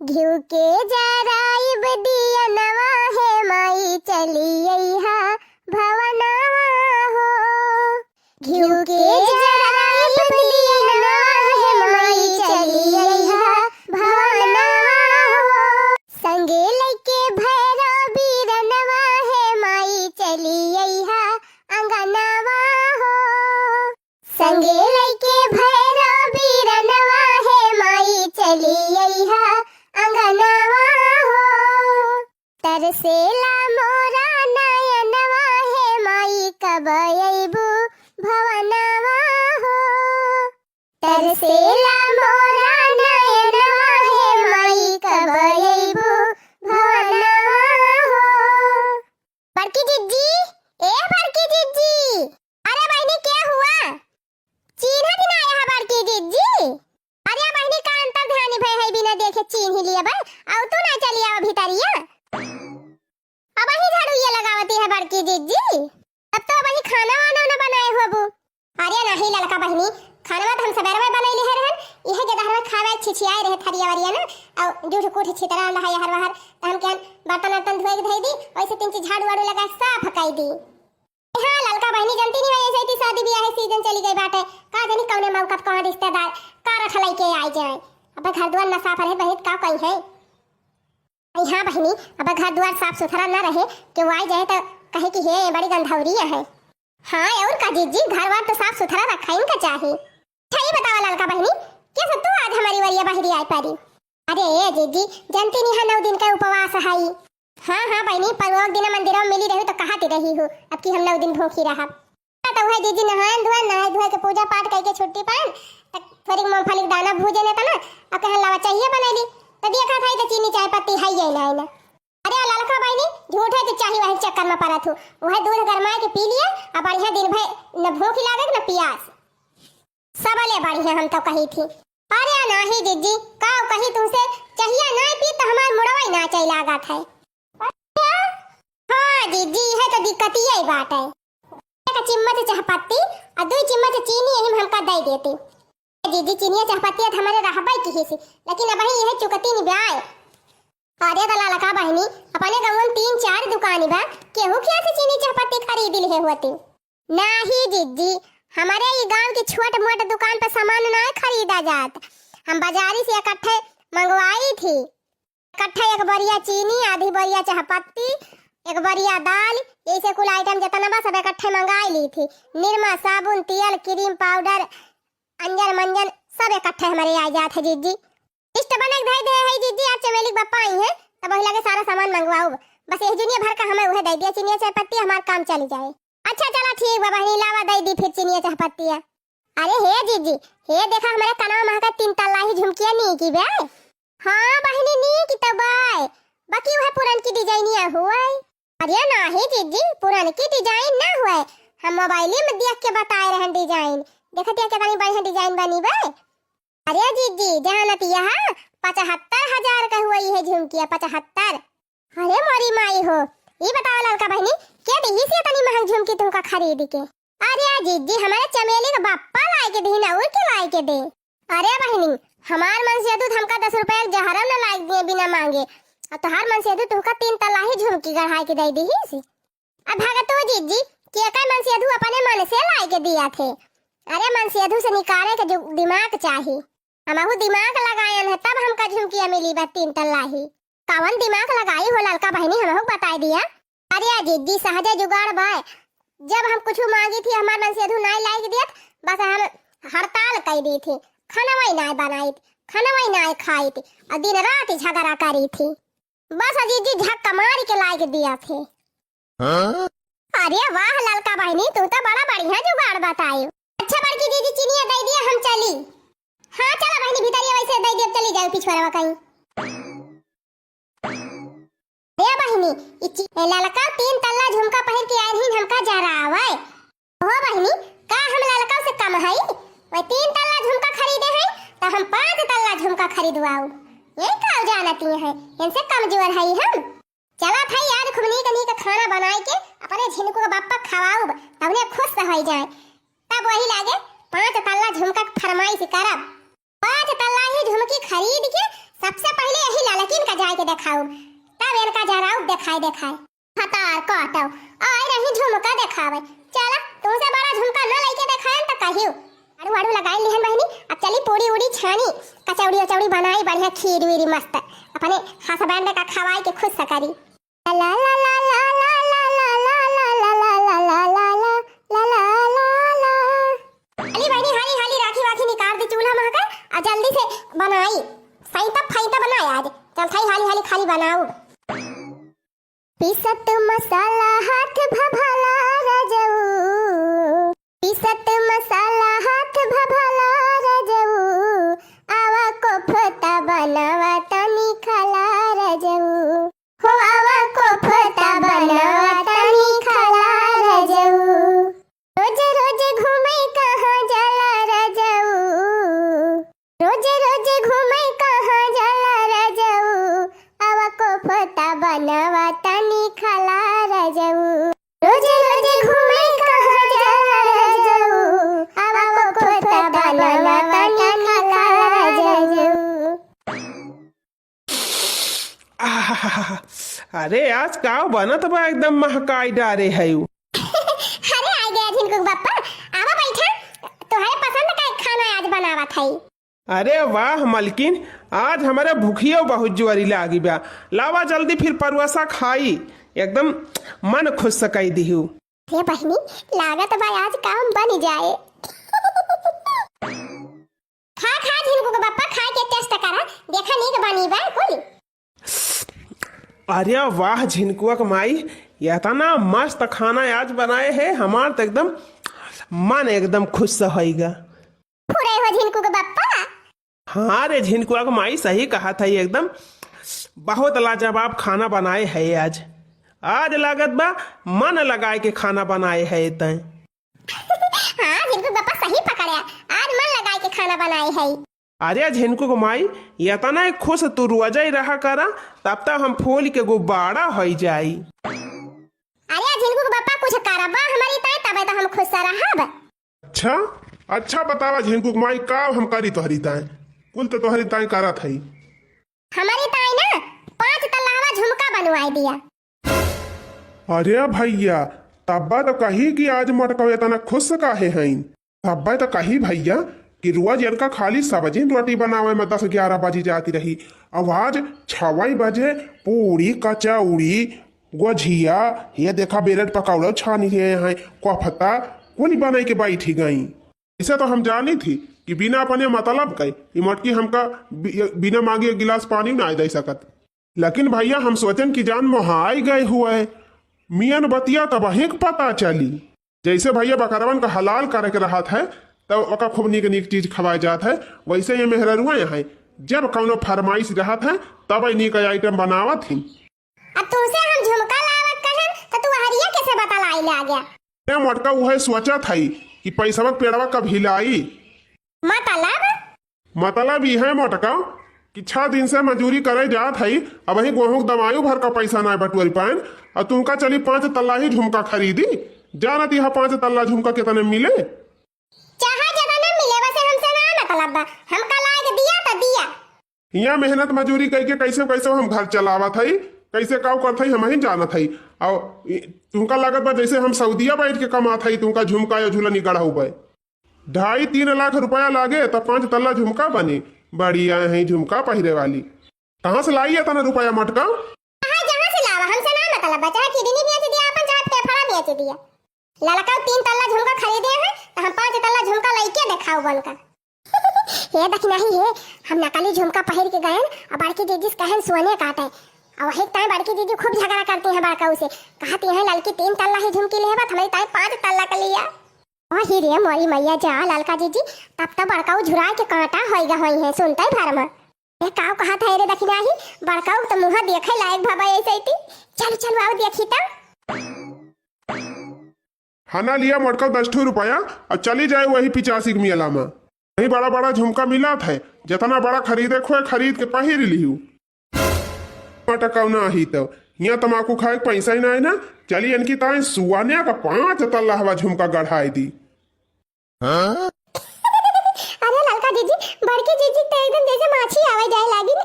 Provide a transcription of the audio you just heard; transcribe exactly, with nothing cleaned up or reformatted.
घिउ के जराइब दियनवा हे माई चली अइहा भवनवा हो। घिउ के जराइब दियनवा हे माई चली अइहा भवनवा हो। संगे लइके भैरव बीरनवा हे माई चली अइहा अंगनवा हो। संगे लइके भैरव बीरनवा हे माई चली अइहा अंगनवा हो। तरसेला मोरा नयनवा हे माई कब अइबू भवनवा हो। तरसेला मोरा नयनवा हे माई कब अइबू भवनवा हो। बड़की जिज्जी, ए बड़की जिज्जी, अरे बहिनी, के हुआ? चीन्हत ही ना आया है बड़की जिज्जी। अरे बहिनी, का अंतर ध्यानी भय है, बिना देखे चीन्ह ही लिया बा। अउ तू ना चली आवा भीतरिया। अबहीं झाड़ू ये लगावती है बड़की जिज्जी। अब तो अबहीं खाना वाना ना बनाए होबू। अरे नाही ललका बहिनी, खानवा तो हम सबेरवे बनैली है रहन। इहे के दहरवा खावे छिछियाए रहे थरिया वरिया ना। अउ जूठ कूठ छितरा रहा है हर बाहर। तो हम कहन बर्तन वर्तन धोए के धई दी, वैसे तीन चीज झाड़ू वाड़ू लगा साफ कई दी। हाँ ललका बहिनी, जनती नहीं है, ऐसे ही शादी ब्याह है, सीजन चली गई बाटे। का जानी कौने मौका पे कौन रिश्तेदार का रख लइके आई जाए। अब घर दुआर न साफ रहे, बहुत का कही है। अरे हाँ बहिनी, अब घर दुआर साफ सुथरा न रहे, केहू आई जाए तो कहे कि हे बड़ी गंधौरी है। हाँ और का जिज्जी, घर बार तो साफ सुथरा रखा इनका चाही। अच्छा ये बतावा ललका बहिनी, कैसे तू आज हमारी वरिया बहरी आई पारी? अरे ए जिज्जी, जनती नहीं है नौ दिन का उपवास है। हाँ हाँ बहिनी, पर वो दिन मंदिर में मिली रही तो कहती रही हूँ, अब की हम नौ दिन भूखी रहा। तो वह जिज्जी नहान धोन, नहाए धोए के पूजा पाठ करके छुट्टी पान, तक थोड़ी मूंगफली के दाना भूजे ने तना, और कहन लावा चाहिए बनैली, तो देखा था तो चीनी चाय पत्ती है ये ना, ना। अरे ललका बहिनी, झूठे तो चाही वही चक्कर में परत हूँ। वह दूध गरमाए के पी लिया, अब बढ़िया दिन भर न भूख लागे न पियास। सबले बढ़िया हम तो कही थी। अरे नाही जिज्जी, का कही तुमसे, चाहिए ना पी तो हमार मुड़वा ही ना चल लागत है। हाँ जिज्जी, है तो दिक्कत यही बात है। एक चम्मच चाहपत्ती और दो चम्मच चीनी यही में हमका दे देती। जिज्जी, चीनिया चाहपत्ती तो हमारे रहबे की ही सी, लेकिन अब यह चुकती निभाए। अरे तो ललका बहिनी, अपने गाँव में तीन चार दुकानी बा, केहू किया से चीनी चाहपत्ती खरीद लिहे होती। नाही जिज्जी, हमारे ई गांव की छोट मोट दुकान पे सामान ना खरीदा जात, हम बाजारी से इकट्ठे मंगवाई थी। इकट्ठे एक बोरिया चीनी, आधी बोरिया चाहपत्ती, एक बोरिया दाल, ऐसे कुल आइटम जितना बा सब इकट्ठे मंगाई ली थी। निरमा, साबुन, तेल, क्रीम पाउडर, अंजन मंजन सब इकट्ठे हमारे आ जात है जिज्जी। लिस्ट बना के धई दे है जिज्जी, आप चमेली के बप्पा आई हैं, तब वही लगे सारा सामान मंगवाओ। बस यही जुनिया भर का हमें वह दे दिया, चीनिया चाय पत्ती, हमार काम चली जाए। अच्छा चला ठीक बा बहिनी, लावा दे दी फिर चीनिया चाय पत्तिया। अरे हे जिज्जी, हे देखा हमारे कनवा महका तीन तल्ला ही झुमकिया नी की बे। हाँ बहिनी नी की तो बाय, बाकी वह पुरन की डिजाइनिया हुआ है। अरे नाही जिज्जी, पुरन की डिजाइन ना हुआ है, हम मोबाइल में देख के बताए रहन डिजाइन। देखत या कितनी बढ़िया डिजाइन बनी बे। अरे जिज्जी, जानत यह पचहत्तर हजार का हुआ यह झुमकिया, पचहत्तर। अरे मोरी माई हो, ई बताओ ललका बहिनी, के दिही से इतनी महंग झुमकी तुमका खरीद के? अरे जिज्जी, हमारे चमेली का बाप्पा लाई के दिही ना, और के लाई के दे? अरे बहिनी, हमार मनसेधू तो हमका दस रुपया के जहरा न लाई दिए बिना मांगे, और तोहार मनसेधू तुमका तीन तल्ला ही झुमकी गढ़ाई के दे दिही से। अब भगतो जिज्जी, केकर मनसेधू अपने मन से लाई के दिया थे। अरे मनसेधू से निकाले के जो दिमाग चाही। हमहू दिमाग लगायन है तब हमका झुमकिया मिली बा तीन तल्ला ही। कवन दिमाग लगाई हो ललका बहिनी, हमहू बताई दिया। अरे जिज्जी सहजे जुगाड़ बाय, जब हम कुछ मांगी थी हमार मनसेधू नाई लाई के दियत, बस हम हड़ताल कई दी थी, खाना वही नाई बनाई थी, खाना वही नाई खाई थी, और दिन रात ही झगड़ा करी थी। बस अजीत जी झक्का मार के लाइक दिया थे। हाँ? अरे वाह ललका बहिनी, तू तो बड़ा बढ़िया जुगाड़ बतायो। अच्छा बड़की दीदी चिनिया दे दिया, हम चली। हाँ चला बहिनी भीतरिया वैसे दे दिया, चली जाओ पिछुआरवा कहीं। अरे बहिनी, ई चि-, ए ललका तीन तल्ला झुमका पहिर के आए रही हमका जरावे। हो बहिनी, का हम ललका से कम हई? वह तीन तल्ला झुमका खरीदे हई, तो हम पाँच तल्ला झुमका खरीदवाऊ। ये का जानती हैं, इनसे कमजोर हई हम। चला था यार, खूब नीक नीक खाना बनाए के अपने झिनकू के बापा खवाऊब, तब उन्हें खुश हो जाए। तब वही लागे पाँच तल्ला झुमका के फरमाइश करब। पाँच तल्ला ही झुमकी खरीद के सबसे पहले यही हऊ, तब इनका जराऊ देखाए देखाए। भतार काटो, आए रही झुमका देखावे। चला, तुमसे बड़ा झुमका न लइके देखाएन त कहियो। आड़ू आड़ू लगाई लिहन बहिनी, अब चली पूड़ी उड़ी छानी, कचौड़ी उचौड़ी बनाई, बढ़िया खीर वीर मस्त, अपने husband का खवाई के खुश करी। ला ला ला ला। चली बहिनी, हाली हाली राखी वाखी निकाल दी चूल्हा महका, आ जल्दी से बनाई। सैंता फैंता बनाए आज, चल थाई हाली हाली खाली बनाऊ। पीसत मसाला हाथ भभला रजऊ, पीसत मसाला हाथ भभला रजऊ, आवा कोफ्ता बनावा तनी खाला रजऊ। हो आवा कोफ्ता बनावा तनी खाला रजऊ। रोज रोज घूमे कहाँ जाला रजऊ, रोज रोज घूमे कहाँ जाला रजऊ, आवा कोफ्ता बनावा तनी खाला रजऊ। रोज रोज घूमे कहाँ जाला रजऊ, आवा कोफ्ता बनावा तनी खाला रजऊ। आहा, अरे आज का बनत बा, एकदम महकाई डारे है उ। अरे आ गया झिनकू के बप्पा, आवा बैठा, तोहरे पसंद का एक खाना आज बनावत है। अरे वाह मलकिन, आज हमारा भूखियो बहुत जोरी लागी बा। लावा जल्दी फिर परुआसा खाई, एकदम मन खुश कई दिहू। हे बहिनी, लागत बा आज काम बन जाए। खा खा झिनकू के बप्पा, खा के test करा, देखा नीक बनी बा कुल। अरे वाह झिनकुआ के माई, इतना मस्त खाना आज बनाए है, हमार तो एकदम मन एकदम खुश होइगा। फुरे हो झिनकू के बप्पा। हाँ रे झिनकुआ के माई, सही कहा था एकदम, बहुत लाजवाब खाना बनाए है आज। आज लागत बा मन लगाए के खाना बनाए है तैं। हाँ झिनकू के बप्पा सही पकड़े, आज मन लगाए के खाना बनाए है। अरे झिनकू के माई, इतना ही खुश तू रोजै रहा करा, तब तक हम फूल के गुब्बारा होई जाई। अरे झिनकू के बप्पा कुछ करबा हमारी ताई, तबे तो हम खुश रहब। अच्छा, अच्छा बतावा झिनकू के माई, का हम करी तोहरी ताई? कुल तो तोहरी ताई करत हई। हमारी ताई ना पाँच तल्लावा झुमका बनवाई दिया। अरे भैया, तब्बा तो कही कि आज मोटकऊ इतना खुश काहे हईन? तब्बा तो कही भैया कि रोज इनका खाली सब्जी रोटी बनावे में दस ग्यारह बजी जाती रही। अब आज छवई बजे पूड़ी, कचौड़ी, गोझिया, ये देखा ब्रेड पकौड़ा छानी रहे हैं, कोफ्ता, कुल बनाई के बैठी गई। इसे तो हम जानी थी कि बिना अपने मतलब के ई मोटकी हमका बि-, बिना मांगे एक गिलास पानी ना दे सकत। लेकिन भैया हम सोचन कि जान मोहाई गए हुए, मियन बतिया तब अहीं के पता चली। जैसे भैया बकरवन का हलाल करे के रहत है, तब ओका खूब नीक नीक चीज खवाए जात है, वैसे ये मेहररुआ यहाँ जब कौनो फरमाइश रहत है, तब नीक item बनावत ही। अब तुमसे हम झुमका लावत कहन, तो तू हरिया कैसे बतलाई ले आ गया? ए मोटका, उहे सोचत हई कि पैसवा के पेड़वा कब हिलाई। मतलब? मतलब ई है मोटका कि छह दिन से मजूरी करे जात हई, अबहीं गेहूं के दमायु भर का पैसा ना बटोरी पाएन, और तुमका चली पाँच तल्ला ही झुमका खरीदी। जानत यह पाँच तल्ला झुमका कितने मिले? चाहे ज्यादा ना मिले, बस हमसे ना मतलब बा, हमका लायक दिया तो दिया। हियाँ मेहनत मजूरी कइके कैसे कैसे हम घर चलावत हई, कैसे काऊ करत हई, हम ही जानत हई। और इ-, तुमका लागत बा जैसे हम सऊदिया बैठ के कमात हई, तुमका झुमका या झुलनी गढ़ाऊ बे। ढाई तीन लाख रुपया लागे तब पाँच तल्ला झुमका बने। बढ़िया है झुमका पहिरे वाली। कहाँ से लाई इतना रुपया मोटका? चाहे जहाँ से लावा, हमसे ना मतलब बा, चाहे किडनी बेच दिया अपन, चाहे फेफड़ा बेच दिया। ललका तीन तल्ला झुमका खरीदे हैं, तो हम पाँच तल्ला झुमका लइके देखाऊ बनका। हे दखिनाही हे, हम नकली झुमका पहिर के गएन, और बड़की जीजी से कहन सोने काटे। और वही ताई बड़की जीजी खूब झगड़ा करती हैं बड़काऊ से, कहती हैं, "ललकी तीन तल्ला ही झुमकी लेबा, तो हमारी ताई पाँच तल्ला का लिया।" वही रे मोरी मैया जा, ललका जीजी, तब तो बड़काऊ झुराए के कांटा होइगा होई है, सुनते भर में। ए, काऊ कहत है रे दखिनाही, बड़काऊ तो मुँह देखे लायक भबा ऐसे ही। चल, चल, आओ देखी तब। हना लिया मोटका दस ठो रुपया और चली जाए वही पिचासी के मेला में। वही बड़ा बड़ा झुमका मिलत है, जितना बड़ा खरीदे खोए खरीद के पहिर लिहू। मोटका ना ही तो हियाँ तमाकू खाए के पैसा ही ना है ना। चली इनकी ताई सुआनिया का पाँच तल्ला हवा झुमका गढ़ाई दी। अरे ललका जीजी, बड़की जीजी तो एकदम जैसे माछी आवे जाए लागी न।